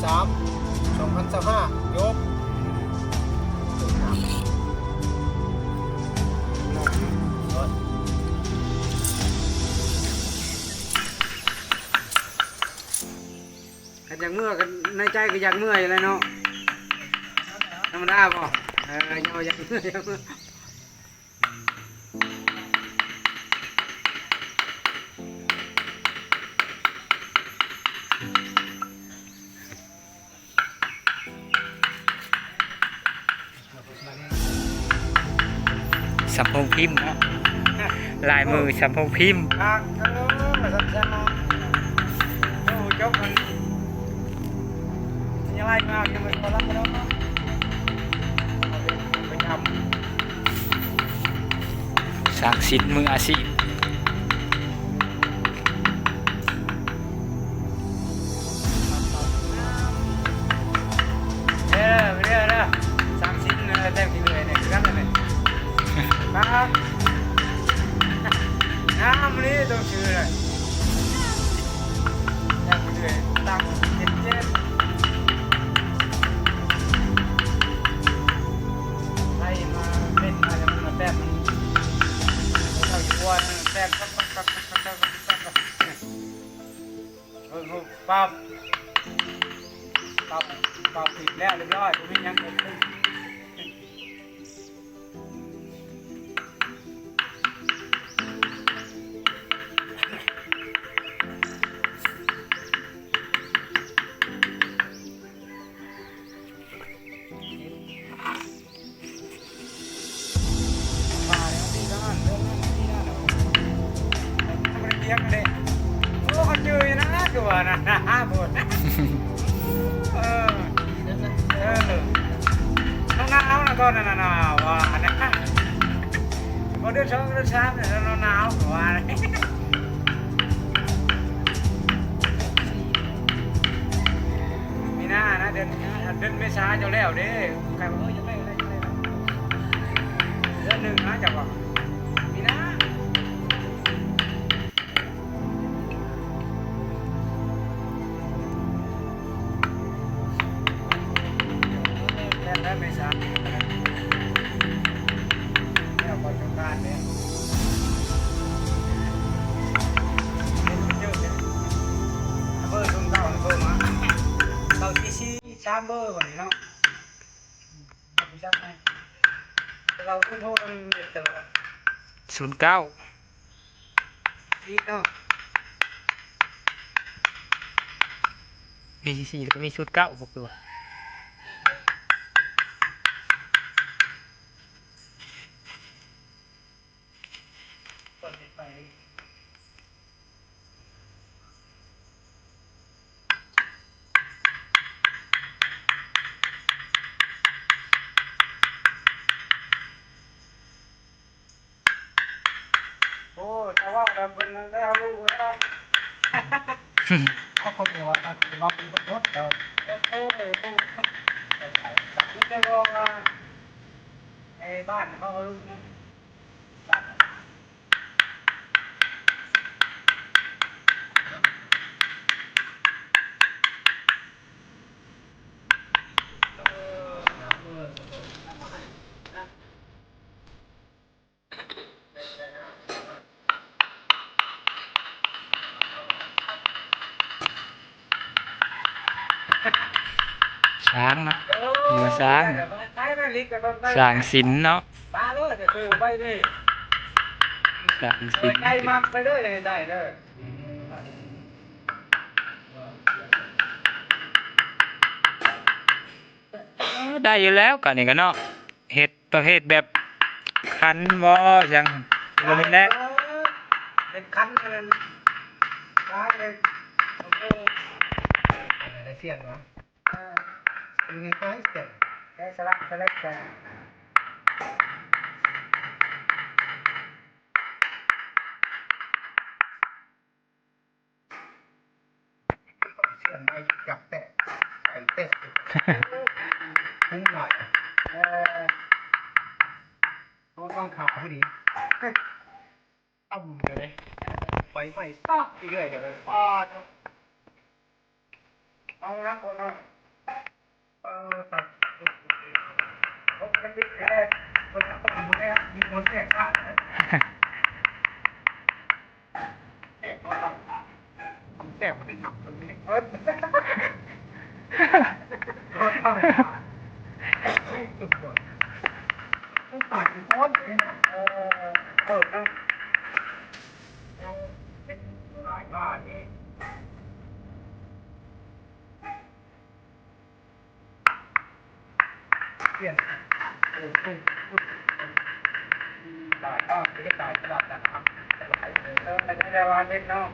ສາມ ສອງພັນຊາວຫ້າ ຈົບ. ຄັນຢາກເມືອກໍໃນໃຈກໍຢາກເມືອຢູ່ແຫຼະເນາະ ທຳມະດາບໍ່? ເອີ ຢາກເມືອ ຢາກເມືອ. ສຳພົງພິມເນາະ ລາຍມືສຳພົງພິມ ຄັກ ເອີ ສັນຊາ ໂອ້ ຈົບມັນ ຍາຍມາ ຍັງບໍ່ພໍລຳເນາະ ໄປທຳ ຊ່າງສິນມືອາຊີບ. ເດີ ເດີ ເດີ ຊ່າງສິນ ເອີ ແຕ້ມຂີ້ເຫຼືອນີ້ຄືກັນແຫຼະນີ້ ປ້າ ງາມອີ່ຫຼີ ຕ້ອງຊື່ເລີຍ ແຕ້ມຂີ້ເຫຼືອ ຕັ້ງເຈັດເຈັດ ໄລ່ມາເປັນມາ ແລ້ວມັນມາແຕ້ມ ມັນເຈົ້າຢູ່ວ່າແຕ້ມ ປັບ ປັບ ປັບ ປັບ ປັບ ປັບ ປັບ ເບິ່ງຮູບ ປັບ ເປົ່າ ເປົ່າຜິດແລ້ວ ລຽບຮ້ອຍ ບໍ່ມີຫຍັງເກີດຂຶ້ນ. ວ່າແລ້ວ ທີ່ນັ້ນ ເລື່ອງນັ້ນ ທີ່ນັ້ນ ບໍ່ໄດ້ຕຽມເດ້ ໂອ້ ເຂົາຈື່ຢູ່ນະ ຄືວ່ານະ ໂພດ ເອີ ເອີ ໜາວນະ ຕອນນັ້ນນະ ວ່ານະ ພໍເດືອນສອງ ເດືອນສາມ ໜາວ ວ່າ ມີນານະ ເດືອນ ເດືອນເມສາເຈົ້າແລ້ວເດ້ ຂ້ອຍວ່າ ເອີ ຢາກໄດ້ ຢາກໄດ້ ຢາກໄດ້ ເດືອນໜຶ່ງນະ ເຈົ້າວ່າ ມີນາ ແລ້ວ ແລ້ວເມສາ ແລ້ວກໍສົງການເດ້ ເຮັດໄປເຈີເດ້ ເບີສູນເກົ້າ ເບີມາ ເກົ້າສີ່ສີ່ ສາມເບີບັດນີ້ເນາະ ບໍ່ຈັກໃຫ້ ເຮົາໂທນຳເດີ ສູນເກົ້າ ອີກເນາະ ມີສີ່ສີ່ ແລ້ວກໍມີສູນເກົ້າ ບໍ່ຄືວ່າ ໂອ້ ຖ້າເວົ້າແລ້ວເພິ່ນໄດ້ເອົາລູກແລ້ວ ເຂົາກໍບໍ່ວ່າເຮົາເປັນຄົນເນາະ ເອີ ມີແຕ່ວ່າ ໄອ້ບ້ານເຂົາເອົາລູກ ຊ່າງເນາະ ເອີ ຊ່າງ ຊ່າງສິນເນາະ ຊ່າງສິນ ໄດ້ມັກໄປເລີຍ ໄດ້ເລີຍ ເອີ ໄດ້ຢູ່ແລ້ວ ກະນີ້ກະເນາະ ເຮັດ ປະເພດແບບຂັນບໍ່ ຫຍັງ ບໍ່ແມ່ນແຫຼະ ເອີ ເປັນຂັນອັນນັ້ນ ຄ້າຍເປັນ ໂອເຄ ໄດ້ສຽງວະ ເອີ ເປັນຄ້າຍໆສຽງ ແກະສະຫຼັກສະເລັກ ສຽງໄມ້ຈັບແຕະ ໄປເຕະ ຫຸ້ມໜ້ອຍ ເອີ ຕ້ອງຂາພໍດີ ຕ່ຳເລີຍ ໄຟໄໝ້ຊອກເລື້ອຍເລີຍ ປາດ. ເອົາລະ ພໍ່ນ້ອງ ເອີ ຕັດ ຄົບກັນຕິດແທ້ ຄົນເອົາໄປແລ້ວ ມີຄົນແຕກຂາດ ແຕກ ເອີ ເອີ ເປີດນະ ເອີ ເປັນຫຼາຍບ້ານນີ້. ປ່ຽນ ໂອ້ໂຫ ຕາຍ ອ້າວ ຕາຍ ຕະຫຼາດ ຕະຫຼາດ ເອີ ໄດ້ ໄດ້ວ່າເຮັດເນາະ.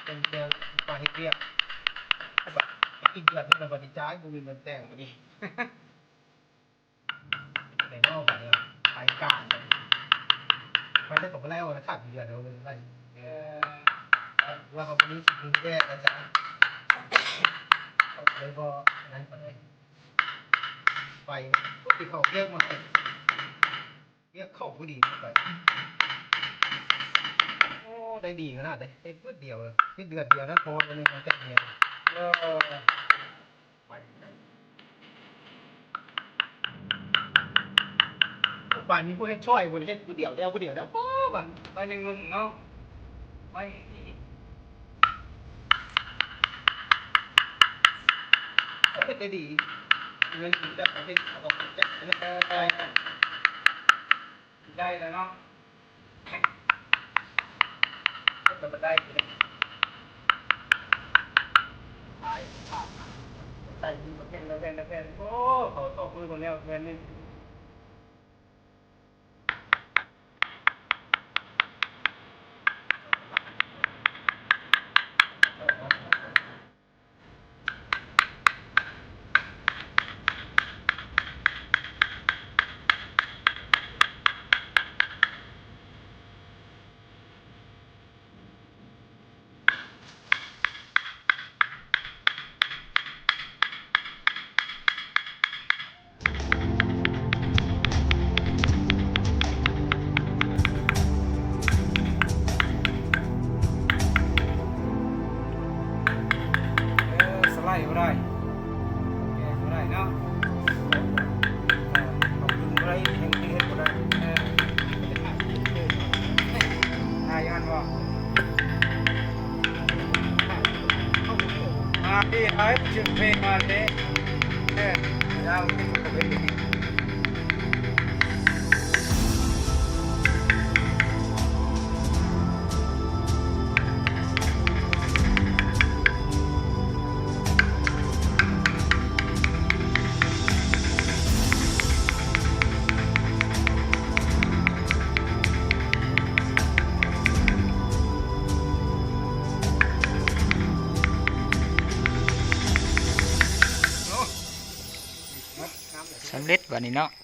ເປັນແຕ່ໄປເຮັດວຽກ ອີກເດືອນໜຶ່ງລະບັດນີ້ ຈ່າຍ ບໍ່ມີເງິນແຕ່ງບັດນີ້. ໄປນອກບັດນີ້ ໄປການ ໄປແລ້ວກໍບໍ່ແລ້ວນະ ຂາດເດືອນເດີ ໄປ ເອີ ວ່າເຂົາບໍ່ມີສິດມີແດດນະຈ໊ະ ເຂົາເລີຍບໍ່ນັ້ນປານໃດ ໄປ ທີ່ເຂົາວຽກມາໃຫ້ ວຽກເຂົາບໍ່ດີໄປ ໂອ້ ໄດ້ດີຂະໜາດເດ້ ເຮັດມື້ດຽວ ເຮັດເດືອນດຽວນະ ພໍດຽວໜຶ່ງ ແຕ່ເດືອນ ເອີ. ປານມີຜູ້ເຮັດຊ່ອຍ ບໍ່ໄດ້ເຮັດຜູ້ດຽວ ແລ້ວຜູ້ດຽວແລ້ວ ໂອ້ ບາດ ໄປໜຶ່ງໜຶ່ງເນາະ ໄປ ເຮັດໄດ້ດີ ເງິນກິນແບບເຮົາເຮັດ ເຮົາກໍຈັດ ເອີ ໄດ້ ໄດ້ແລ້ວເນາະ ເຮັດແລ້ວມັນໄດ້ ໄດ້ ໂອ້ ເຂົາຕົບມືຄົນແລ້ວແມ່ນນີ້. ເອີ ສະໄລບໍ່ໄດ້ ແກ້ບໍ່ໄດ້ເນາະ ເອີ ເອົາດຶງບໍ່ໄດ້ ຍັງເຮັດບໍ່ໄດ້ ເອີ ອາຍຫັ້ນບໍ່ ອາ ດີຫຼາຍ ຊື່ເພງມາເດ້ ເອີ ຍາວ ເປັນ ເປັນ ສຳເລັດບາດນີ້ເນາະ.